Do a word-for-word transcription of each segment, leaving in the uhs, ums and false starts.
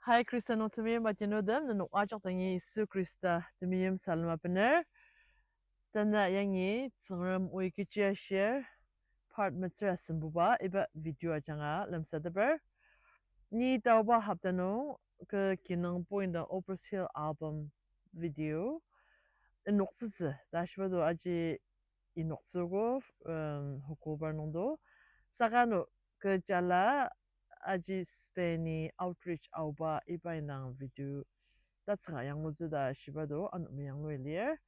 Hi, Khrista nung temeim atenudem, nenok ajak dangi Yisu Khrista temeim salem abener. Tanü yangi Tsüngrem oi kechi ashir, part metsür asembuba iba video ajanga lemsateper. Ni taoba hopta nung kü kinungpo indang Oprah's Hill album video inoktsütsü ta shiba do aji inoktsüogo, um, Hukubar nungdo. Saka ano kü jala aji Spain-i outreach aoba iba indang video tatsüka yanglutsü ta shiba do ano meyanglui lir.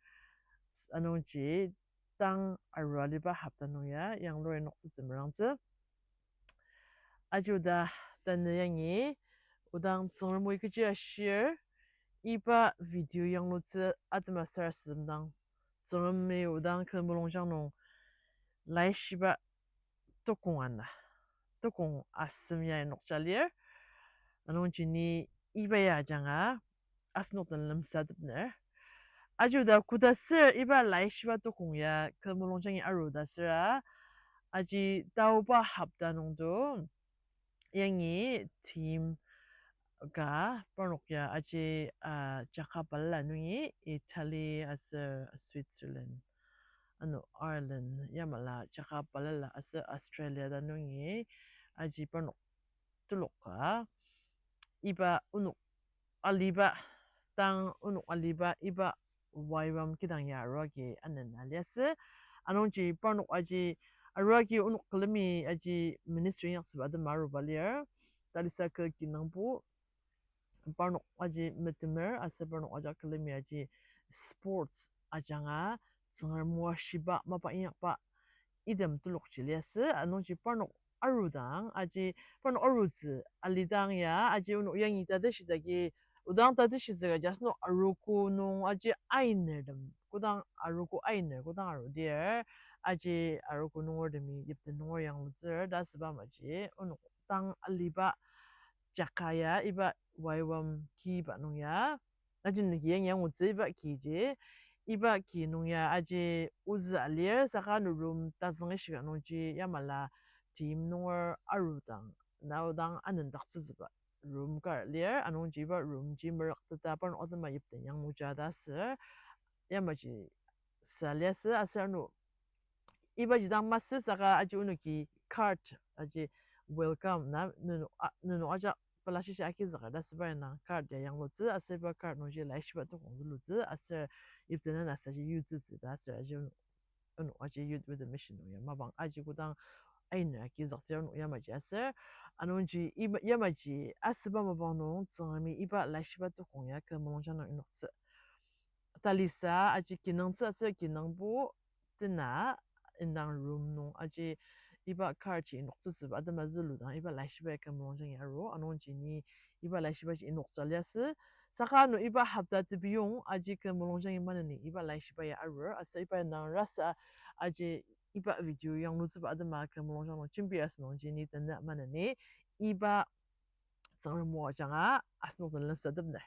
Anungji tang arua aliba hopta nung ya yanglur inoktsütsü merangtsü. Aji oda tanü yangi odang Tsüngrem oi kechi ashir iba video yanglutsü atema sarasademdang Tsüngremi odang kü mulungjang nung laishiba tukong ana, tukong asem ya inokja lir. Anungji ni iba ya ajanga asenok den lemsatepner. Aji oda koda sür iba laishiba tukong ya kü mulungjangi aru ta süra, aji taoba hopta nungdo yangi team ka parnok ya aji, ah, jaka balala nungi Italy aser Switzerland, ano Ireland yamala jaka balala aser Australia ta nungi aji parnok telok ka iba onok aliba, tang onok aliba iba Y WAM kidang ya aruagi anena liasü. Anungji parnok aji aruagi onok külemi aji ministry inyaktsüba atema aruba lir. Talisa kü kinungpo parnok aji metemer aser parnok ajak külemi aji sports ajanga Tsüngrem moashiba mapa inyakba item telokji liasü. Anungji parnok arudang aji, parnok arutsü alidang ya aji onok yangi tatishitsü agi, odang tatishitsü agi asenok arogo nung aji ainertem kodang arogo ainer kodang arudir aji arogo nungertemi yipten nunger yanglutsür ta asüba maji onok tang aliba jaka ya iba Y WAM kiba nung ya aji nenoki yangi angutsü iba kiji. Iba ki nung ya aji ozü alir saka ano room tazüng ishika nungji yamala team nunger arudang, na odang anendaktsütsüba room kar lir. Anungji iba room ji merakteta parnok atema yipten yangluja ta asür yamaji sa liasü aser ano ibaji dang masü saka aji onoki card aji welcome na nenok a-, nenok ajak pelashishi agizüker ta asüba indang card ya yanglutsü aser iba card nungji laishiba tukong zülutsü aser yipten na asaji yutsütsü ta aser aji onok aji Youth with a Mission nung ya mapang aji kodang ainer agizüktsür onok yamaji aser. Anungji iba, yamaji asüba mapang nung Tsüngremi iba laishiba tukong ya kü mulungjang nung inoktsü. Talisa aji kinungtsü aser kinungpo tena indang room nung aji iba card ji inoktsütsüba atema züludang iba laishiba ya kü mulungjangi aru. Anungji ni iba laishibaji inoktsü liasü. Saka ano iba hopta tebiyong aji kü mulungjangi maneni iba laishiba ya arur aser iba indang rasa aji iba video yanglutsüba atema kü mulungjang nung jembi asünungji ni tanü maneni iba Tsüngrem o ajanga asenok den lemsatepner.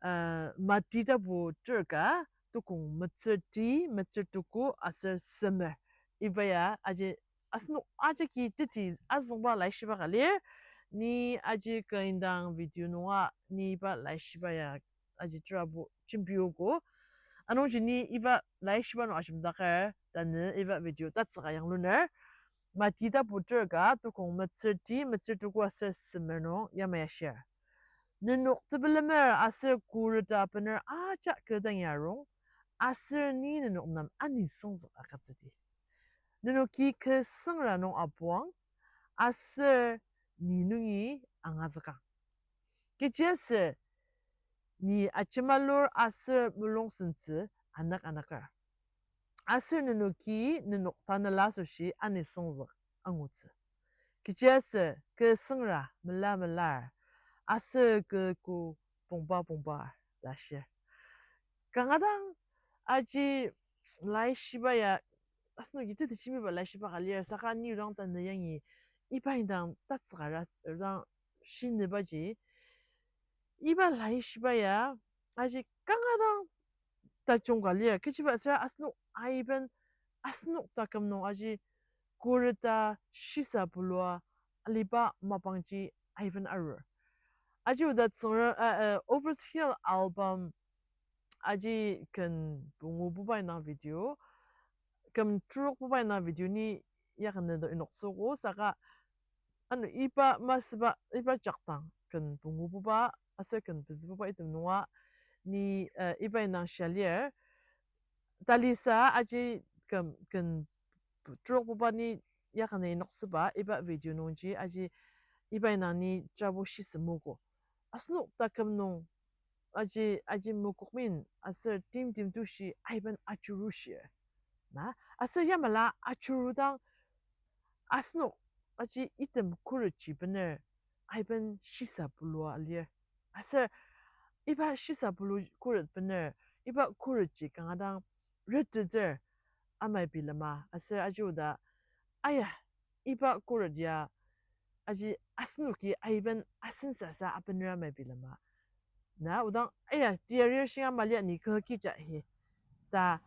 Uh, Mati tapu ter ka tukong metsürti, metsür tuku aser semer. Iba ya aji asenok ajaki teti azüngba laishiba ka lir, ni aji kü indang video nunga ni iba laishiba ya aji terabu jembiogo. Anungji ni iba laishiba nung ajemdaker tanü iba video tatsüka yangluner. Mati tapu ter ka tukong metsürti, metsür tuku aser semer nung yamai ashir. Nenok tepelemer aser kü reta bener ajak kü dang yarung, aser ni nenok nem anisüngzük agütsüdi. Nenoki kü süngra nung apuang, aser ni nungi angazükang. Kechiaser ni ajemalur aser mulung sentsü anak anaker. Aser nenoki nenok tanela asoshi anisüngzük angutsü. Kechiaser kü süngra mela melar, aser kü kü pongba pongba ta shir. Kanga dang aji laishiba ya, asenoki teti jembiba laishiba ka lir, saka ni odang tanü yangi iba indang tatsüka ra-, odang shinibaji, iba laishiba ya aji kanga dang tajung ka lir, kechiba süra asenok aiben, asenok taküm nung aji kü reta shisa pulua aliba mapangji aiben arur. Aji oda Tsüngrem, uh, uh, Overs Hill album aji ken pungu buba indang video, ken trok buba indang video ni ya ken ne do inoktsüogo saka ano iba masüba iba jakdang ken pungu buba aser ken pezü buba item nunga ni, uh, iba indang shia lir. Talisa aji ken, ken trok buba ni ya ken ne inoktsüba iba video nungji aji iba indang ni trabo shisümogo. Asenok taküm nung aji, aji mokokmin aser timtem tushi aiben ajurushir. Na, aser yamala ajurudang asenok aji item khuretji bener aiben shisa pulua lir. Aser iba shisa pulu khuret bener, iba khuretji kanga dang reteter amai bilema, aser aji oda, aya, iba khuret ya, aji asenoki aiben asensasa abenra amai bilema. Na, odang, aya, tiarir shinga malia ni kü kija hi. Ta,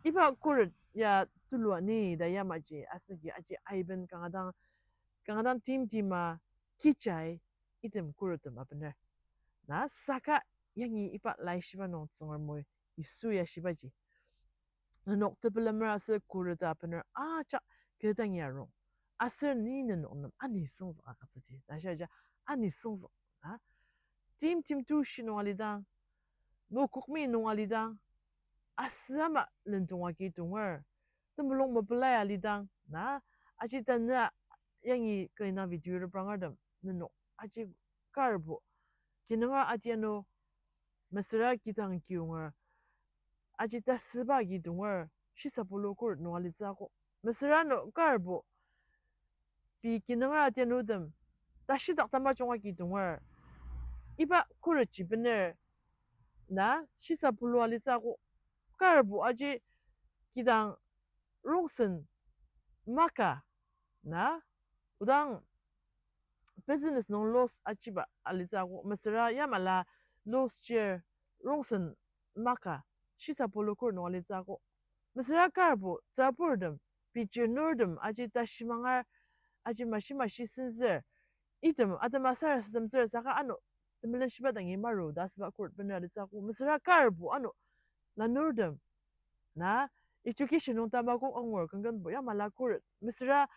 iba khuret ya tulua ni ta yamaji, asenoki aji aiben kanga dang, kanga dang timtema kijai item khurettem abener. Na, saka yangi iba laishiba nung Tsüngrem o Yisu ya shibaji, nenok tepelemer aser khuret abener ajak kü dangi arung. Aser ni nenok nem anisüngzük agütsüdi ta shia aja, anisüngzük, na, timtem tushi nung alidang, mokokmi nung alidang, asü ama lendong agi tonger, temulung mepelai alidang, na, aji tanü yangi kü indang video repranger tem nenok aji karbo kinunger atianu mesüra kidang kiyonger, aji tasüba agi tonger, shisa pulu khuret nung alitsü akok. Mesüra ano karbo pei kinunger atianutem tashidak tamajung agi tonger, iba khuretji bener, na, shisa pulu alitsü akok. Karbo aji kidang rongsen maka, na, odang business nung loss achiba alitsü akok. Mesüra yamala loss chir rongsen maka, shisa pulu khuret nung alitsü akok. Mesüra karbo tsüraburtem, pei chirnurtem aji tashi mangar, aji mashi mashi senzür, item atema sarasademtsür saka ano temelenshiba dangi maru ta asüba khuret bener alitsü akok. Mesüra karbo ano lanurtem, na, education nung tamakok angur kenkenbo yamala khuret. Mesüra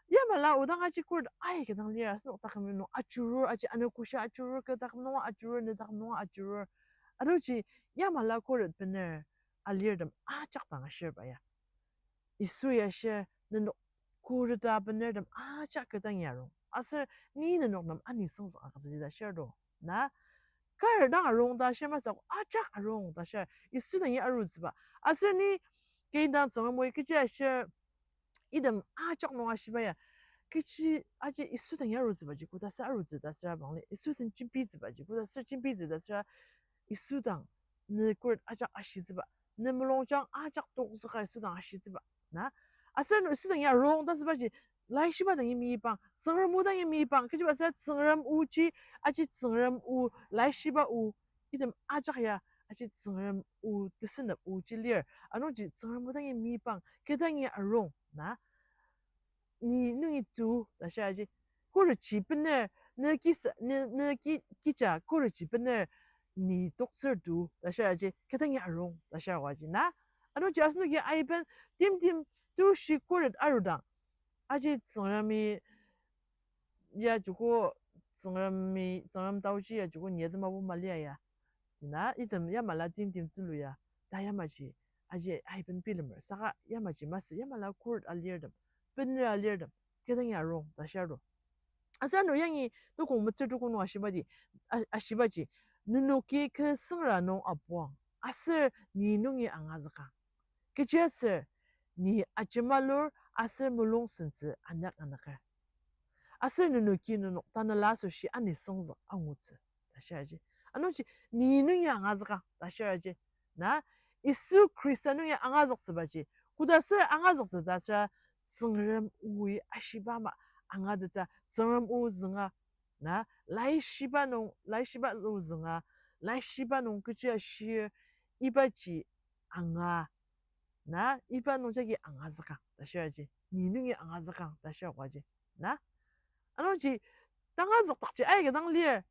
yamala odang aji khuret aika dang lir, asenok taküm nung ajurur, aji anogoshia ajurur, kü taküm nunga ajurur, ne taküm nunga ajurur. Adoji yamala khuret bener alirtem ajak dang ashirba ya. Yisu ya shir, nenok khuret abenertem ajak kü dangi arung. Aser ni nenok nem anisüngzük agütsüdi ta shir do. Na, kar dang arung ta shir masü, ajak arung ta shir. Yisu dangi arutsüba. Aser ni kü indang Tsüngrem o kechi ashir, item ajak nung ashiba ya, kechi aji Yisu dangi arutsübaji koda sür arutsü ta süra bangli, Yisu den jembitsübaji koda sür jembitsü ta süra, Yisu dang ne khuret ajak ashitsüba, ne mulungjang ajak tokzüka Yisu dang ashitsüba. Na, aser ano Yisu dangi arung ta asübaji, laishiba dangi meyipang, Tsüngrem o dangi meyipang, kechiba sür Tsüngrem oji, aji Tsüngrem o, laishiba o, item ajak ya, aji Tsüngrem o, tesünep oji lir. Anungji Tsüngrem o dangi meyipang, kü dangi arung, na, ni nungi tu ta shia aji, khuretji bener, ne kisa, ne, ne ki, kija khuretji bener, ni toktsür tu ta shia aji, kü dangi arung ta shia aji na. Anungji asenoki aiben timtem tushi khuret arudang, aji Tsüngremi ya joko, Tsüngremi, Tsüngrem taoji ya joko ni atema bo malia ya, na, item yamala timtem tulu ya, ta yamaji aji aiben bilemer saka yamaji masü yamala khuret alirtem, bener alirtem, kü dangi arung ta shia do. Aser ano yangi tukong metsür tukong nung ashibadi, a-, ashibaji, nenoki kü süngra nung apuang, aser ni nungi angazükang. Kechiaser ni ajemalur aser mulung sentsü anak anaker. Aser nenoki nenok tanela asoshi anisüngzük angutsü ta shia aji. Anungji ni nungi angazükang ta shia aji. Na, Yisu Khrista nungi angazüktsübaji, koda sür angazüktsü ta süra, Tsüngrem oi ashiba ama angateta, Tsüngrem o zünga, na, laishiba nung, laishiba o zünga, laishiba nung kechi ashir, ibaji anga, na, iba nungjagi angazükang ta shia aji, ni nungi angazükang ta shia aji. Na, anungji tangazükdakji aika dang lir.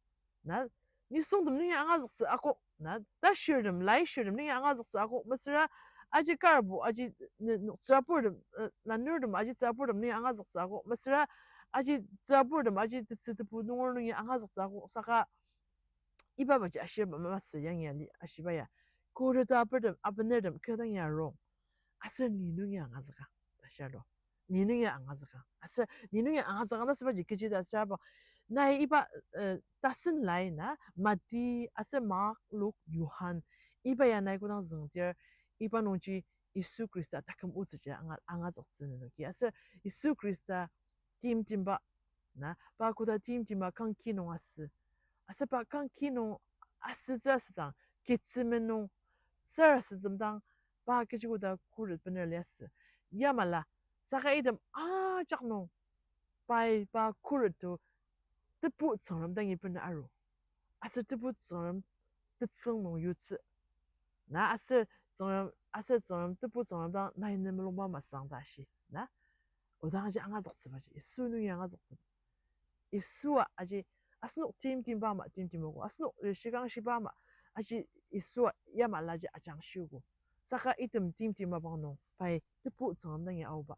Na, nisungtem nungi angazüktsü akok, na, tashirtem, laishirtem nungi angazüktsü akok, mesüra aji karbo, aji, ne, nok tsürabur, eh, lanurtem, aji tsürabur nungi angazüktsü akok, mesüra aji tsüraburtem, aji tetsü tebu nunger nungi angazüktsü akok, saka iba baji ashir masü yangi ali ashiba ya. Khuret abertem, abenertem, kü dang ya rong. Aser ni nungi angazüka ta shia lo. Ni nungi angazüka. Aser ni nungi angazüka ta sübaji kechi ta süra bang. Nai iba, eh, tasen lai na, Mati, aser Mark, Luk, Johan. Iba ya nai kodang züngdir, iba nungji Yisu Khrista taküm otsüji anga-, angazüktsü nenoki. Aser Yisu Khrista timtimba, na, pa koda timtima kangki nung asü. Aser pa kangki nung asütsü asüdang, Ketsemane nung sarasadem dang, pa kechi koda khuret bener liasü. Yamala, saka item ajak nung, pai pa khuret to tebu Tsüngrem dangi bener aru. Aser tebu Tsüngrem tetsüng nung yutsü. Na aser Tsüngrem, aser Tsüngrem, tebu Tsüngrem dang nai ne mulungba masang ta shi. Na? Odang aji angazüktsübaji, Yisu nungi angazüktsüba. Yisua aji, asenok timtimba ama timtimogo, asenok rishikang shiba ama, aji Yisua yamalaji ajangshiogo. Saka item timtim mapang nung, pai tebu Tsüngrem dangi aoba.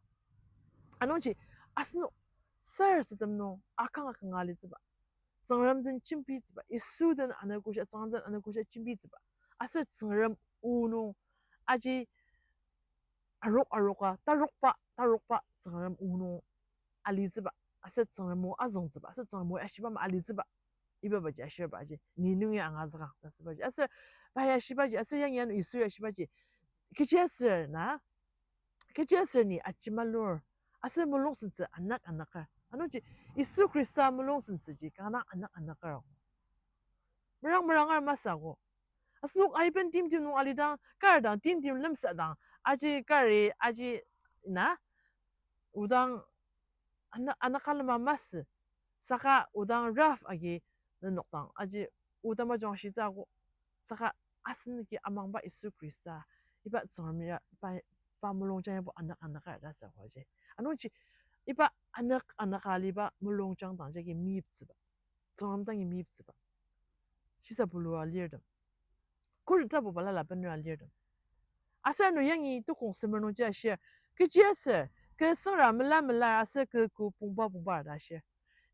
Anungji, asenok sarasadem nung akang akanga alitsüba. Tsüngrem den jembitsüba, Yisu den anogoshia, Tsüngrem den anogoshia jembitsüba. Aser Tsüngrem o nung aji arok aroka, tarokba, tarokba Tsüngrem o nung alitsüba. Aser Tsüngrem o azüngtsüba, aser Tsüngrem o ashiba ama alitsüba. Iba baji ashirba aji, ni nungi angazükang ta sübaji. Aser pai ashibaji, aser yangi ano Yisu ashibaji. Kechiaser na, kechiaser ni ajemalur, aser mulungsentsü anak anaker. Anungji Yisu Khrista mulungsentsüji kanga anak anaker. Merang meranger masü ko. Asenok aiben timtim nung alidang, kar dang timtim lemsadang, aji kari, aji na, odang ana-, anakalema masü, saka odang rough agi nenok dang, aji o tamajung shitsü ko, saka asenoki amangba Yisu Khrista, iba Tsüngrem ya, pa, pa mulungjang yabo anak anaker ta sü ko aji. Anungji, iba anak anaka aliba mulungjang dang jagi meyiptsüba. Tsüngrem dangi meyiptsüba. Shisa bulua lirtem. Khuret tapu balala benera lirtem. Aser ano yangi tukong semer nungji ashir. Kechiaser, kü süngra mela melar aser kü ku pongba pongbar ta ashir.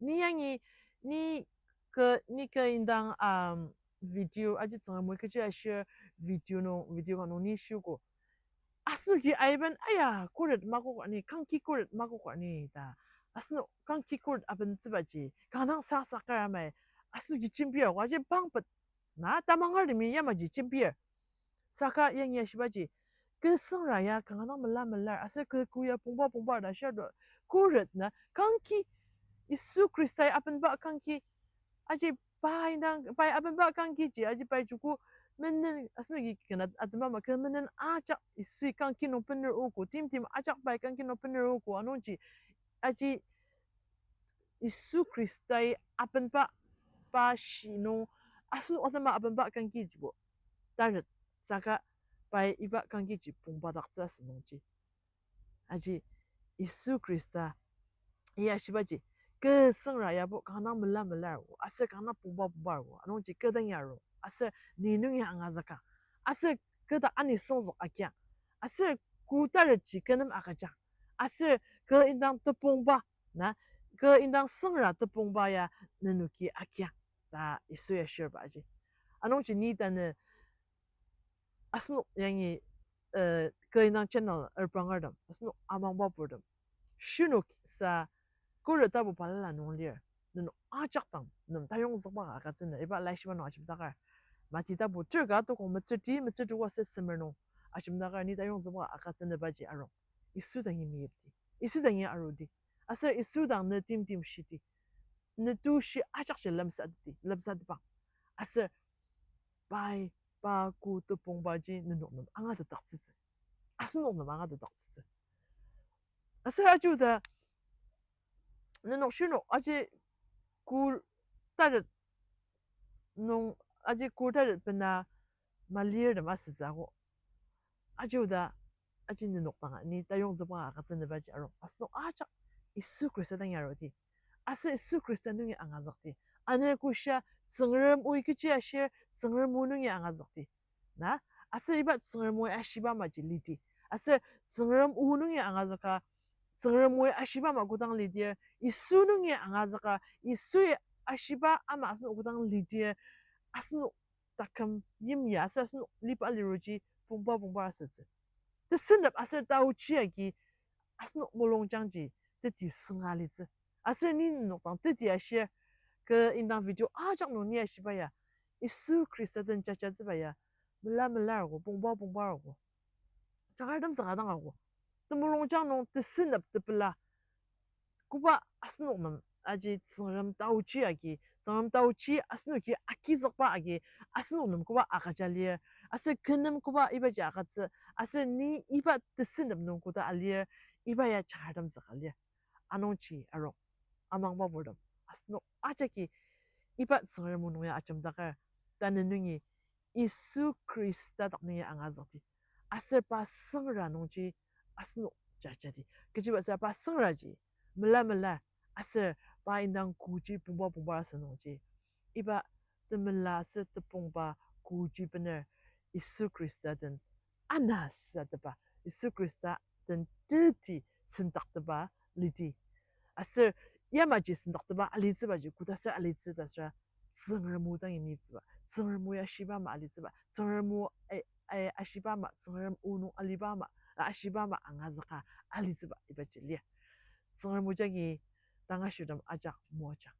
Ni yangi, ni kü, ni kü indang, um, video, aji Tsüngrem o kechi ashir video nung, video ka nung ni shiogo. Asenoki aiben, aya, khuret makok ani, kangki khuret makok ani ta. Asenok kangki khuret abentsübaji, kanga dang sasa kar amai, asenoki jembir ko aji bangpet. Na, tamangertemi yamaji jembir. Saka yangi ashibaji, kü süngra ya kanga dang mela melar, aser kü ku ya pongba pongbar ta shia do, khuret na, kangki, Yisu Khristai abenba kangki, aji pai indang, pai abenba kangkiji, aji pai joko menen, asenoki kena atema ama kü menen ajak Yisui kangki nung bener ogo, timtim ajak pai kangki nung bener ogo, anungji, aji Yisu Khristai abenba, pa shi nung, asenok atema abenba kangkijibo taret, saka pai iba kangkiji pongba daktsü asü nungji. Aji Yisu Khrista, ya shibaji, kü süngra yabo kanga dang mela melar o, aser kanga dang pongba pongbar o, anungji kü dang ya ro, aser ni nungi angazüka, aser kü dak ani süngzük agiang, aser ku taretji kü nem agüjang, aser kü indang tepongba, na, kü indang süngra tepongba ya nenoki agiang, ta Yisu ya shirba aji. Anungji ni tanü asenok yangi, eh, kü indang channel erbangertem, asenok amangba purtem, shinok sa khuret tapu balala nung lir, nenok ajak dang nem tayongzükba ka agütsünü, iba laishiba nung ajemdaker. Mati tapu terka tokong metsürti, metsürtuko se semer nung ajemdaker, ni tayongzükba ka agütsünübaji arung. Yisu dangi meyipdi, Yisu dangi arudi, aser Yisu dang ne timtim shidi, ne tushi ajakji lemsateti, lemsatepang. Aser pai, pa ku tepongbaji nenok nem angatetdaktsütsü. Asenok nem angatetdaktsütsü. Aser aji oda nenok shinok aji kü taret nung, aji kü taret bena malirtem asütsü ko. Aji oda, aji nenok danga ni tayongzükba ka agütsünübaji arung, asenok ajak Yisu Khrista dang arudi, aser Yisu Khrista nungi angazükdi, anogoshia Tsüngrem oi kechi ashir, Tsüngrem o nungi angazükdi. Na, aser iba Tsüngrem oi ashiba amaji lidi. Aser Tsüngrem o nungi angazüka, Tsüngrem oi ashiba ama kodang lidir, Yisu nungi angazüka, Yisui ashiba ama asenok kodang lidir, asenok taküm yimya, aser asenok liba liruji pongba pongba asütsü. Tesünep aser taochi agi asenok mulungjangji teti sünga litsü. Aser ni nenok dang teti ashir, kü indang video ajak nung ni ashiba ya, Yisu Khrista den jajatsüba ya, mela mela arogo, pongba pongba arogo, jakartem saka dang arogo. Temulungjang nung tesünep tepela koba asenok nem aji Tsüngrem taochi agi, Tsüngrem taochi asenoki agizükba agi, asenok nem koba agüja lir, aser kü nem koba ibaji agütsü, aser ni iba tesünep nung koda alir, iba ya jakartem saka lir. Anungji arung, amangba purtem, asenok ajaki iba Tsüngrem o nung ya ajemdaker, tanü nungi Yisu Khrista dak nungi angazükdi. Aser pa süngra nungji asenok jajadi. Kechiba aser pa süngraji mela mela, aser pa indang koji pongba pongba asü nungji, iba temela aser tepongba koji bener Yisu Khrista den anasateba, Yisu Khrista den teti sendaktepa lidi. Aser yamaji sendaktepa alitsübaji kodaser alitsü ta süra, Tsüngrem o dangi meyiptsüba, Tsüngrem o ya ashiba ama alitsüba, Tsüngrem o, eh, eh, ashiba ama, Tsüngrem o nung aliba ama, ashiba ama angazüka alitsüba ibaji lir. Tsüngrem o jagi tanga shirtem ajak moajang.